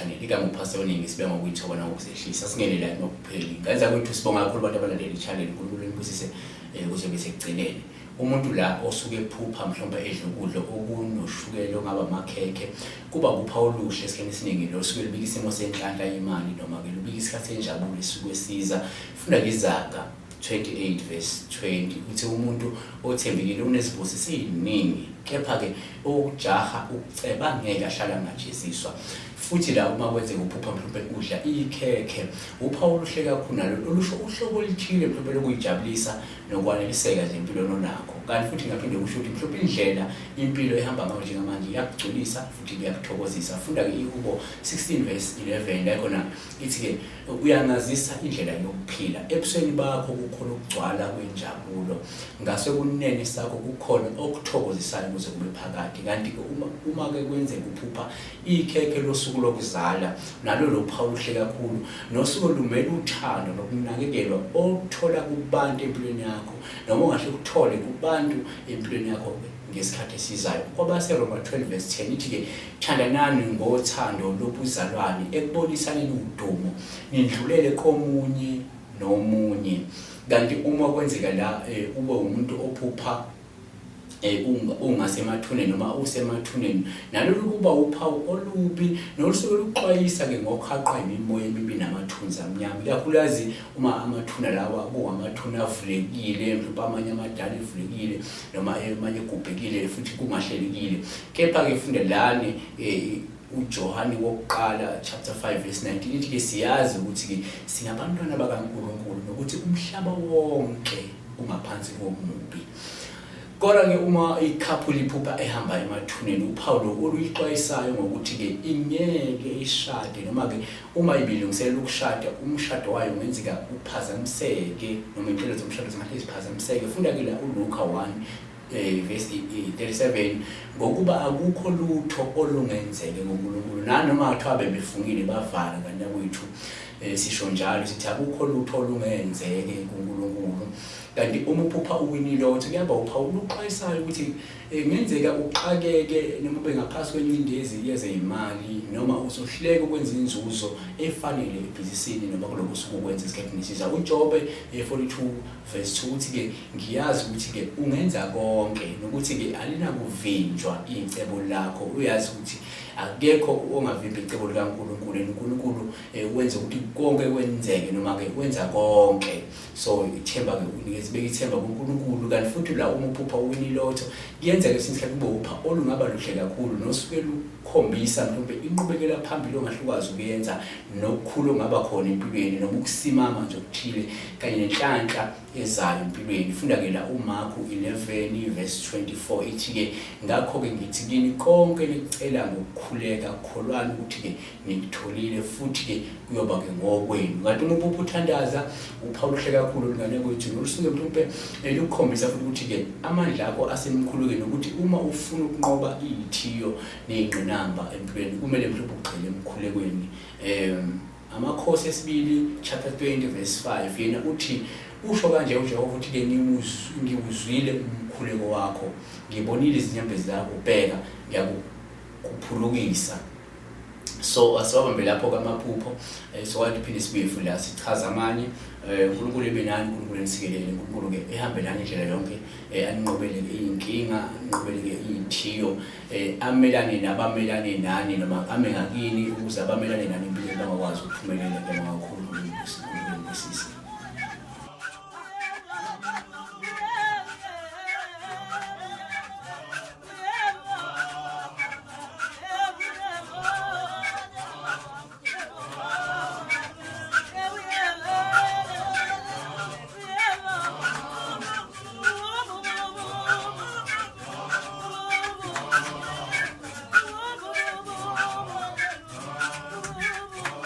channel. Igama uPastor Oningi, sibe ngokuyithoba nangokuzehlisa. Singene la emakupheli. Ngane zakwethu, sibonga kakhulu abantu abalandela i-channel. uNkulunkulu nibusise kuze kube sekugcineni. Umuntu la osuke ephupha mhlawumbe edla ukudla okunoshukela, ongaba amakhekhe, kuba kupha oluhle. Esikhathini esiningi lo suke lubika isimo senhlanhla yemali, noma-ke lubika isikhathi senjabulo esuke siza. Funda-ke Izaga 28 verse 20, uthi umuntu othembekile unezibusiso ey'ningi, kepha-ke okujaha ukuceba ngeke ahlale angajeziswa. Futhi la uma kwenzeka uphupha mhlawumbe udla ikhekhe, uphawu oluhle kakhulu nalo, olusho uhlobo oluthile mhlawumbe lokuyijabulisa nokwaneliseka nje empilweni onakho. Kanti futhi ngaphinde kusho ukuthi mhlawumbe indlela impilo ehamba ngayo njengamanje iyakugculisa futhi iyakuthokozisa. Funda-ke iHubo 16 verse 11, la khona ithi-ke, "Uyangazisa indlela yokuphila. Ebusweni bakho kukhona ukugcwala kwenjabulo, ngasekunene sakho kukhona okuthokozisayo kuze kube phakade." Kanti-ke uma-ke kwenzeka uphupha ikhekhe losuku lokuzala, nalo luphawu oluhle kakhulu nosuke lumele uthando nokunakekelwa okuthola kubantu empilweni yakho, noma ungahle ukuthole kubantu empilweni yakho ngesikhathi esizayo. KwabaseRoma 12 verse 10 ithi-ke, "Thandanani ngothando lobuzalwane, ekubonisaneni udumo, nindlulele komunye nomunye." Kanti uma kwenzeka la ube umuntu ophupha ungasemathuneni noma usemathuneni, nalolu kuba uphawu olubi nolusuke luxwayisa-ke ngokuhaqwa imimoya emibi namathunzi amnyama, ikakhulukazi uma amathuna lawa kuwamathuna avulekile, mhlawumbe amanye amadala evulekile noma amanye egubhekile futhi kungahlelekile. Kepha-ke funde lani uJohane wokuqala chapter 5 verse 19, ithi-ke, "Siyazi ukuthi-ke singabantwana bakaNkulunkulu nokuthi umhlaba wonke ungaphansi komubi." Kodwa-ke uma i-couple liphupha ehamba emathuneni, uphawu lo oluyixwayisayo ngokuthi-ke ingeke ishade, noma-ke uma ibilungiselela ukushada, umshado wayo kungenzeka uphazamiseke, noma iy'nhlelo zomshado zingahle ziphazamiseke. Funda-ke la uLuka 1 verse 37, ngokuba akukho lutho olungenzeke ngoNkulunkulu. Nanoma kuthiwa bebefungile bavala kanti kwethu, sisho njalo sithi akukho lutho olungenzeke kuNkulunkulu. Kanti uma uphupha uwina ilotho, kuyaba uphawu oluxwayisayo ukuthi kungenzeka uxakeke noma ube ngaphansi kwencindezi yezeyimali, noma uzohluleka ukwenza inzuzo efanele ebhizinisini noma kuloko osuke ukwenza esikhathini esizayo. UJobe 42 verse 2 uthi-ke, "Ngiyazi ukuthi-ke ungenza konke, nokuthi-ke alinakuvinjwa icebo lakho." Uyazi ukuthi akekho ongavimba icebo likaNkulunkulu, and uNkulunkulu wenza ukuthi konke kwenzeke, noma-ke wenza konke. So ithemba-ke unikeza, ibeka ithemba kuNkulunkulu. Kanti futhi la uma uphupha uwina ilotho, kuyenzeka esinye isikhathi kube upha olungaba luhle kakhulu nosuke lukhombisa mhlawumbe inqubekela phambili ongahle ukwazi ukuyenza, nokukhulu ongaba khona empilweni, noma ukusimama nje okuthile kanye nenhlanhla ezayo empilweni. Funda-ke la uMarku 11 verse 24, ithi-ke, "Ngakho-ke ngithi kini, konke nikucela ngokukhuleka, kholwani ukuthi-ke nikutholile, futhi-ke kuyoba-ke ngokwenu." Kanti uma uphupha uthandaza, uphawu oluhle kakhulu olungane kwethu nolusuke mhlawumbe lukukhombisa futhi ukuthi-ke amandla akho asemkhulukeni, nokuthi uma ufuna ukunqoba iy'thiyo ney'ngqinamba empilweni, kumele mhlawumbe ugxile emkhulekweni. Amakhosi esibili chapter 20 verse 5 yena uthi, "Usho kanje uJehova uthi-ke, ngiwuzwile umkhuleko wakho, ngibonile izinyembezi zakho, bheka, ngiyakuphulukisa." So asiwabambe lapho kamaphupho. So kanti phinde sibuye futhi la sichaza amanye. UNkulunkulu ebe nani, uNkulunkulu enisikelele, uNkulunkulu-ke ehambe nani indlela yonke, aninqobele iy'nkinga, aninqobele-ke iy'thiyo, amelane nabamelane nani, noma ame ngakini ukuze abamelane nani empilweni bangakwazi ukuphumelela. Ngiyabonga kakhulu. UNkulunkulu enibusise.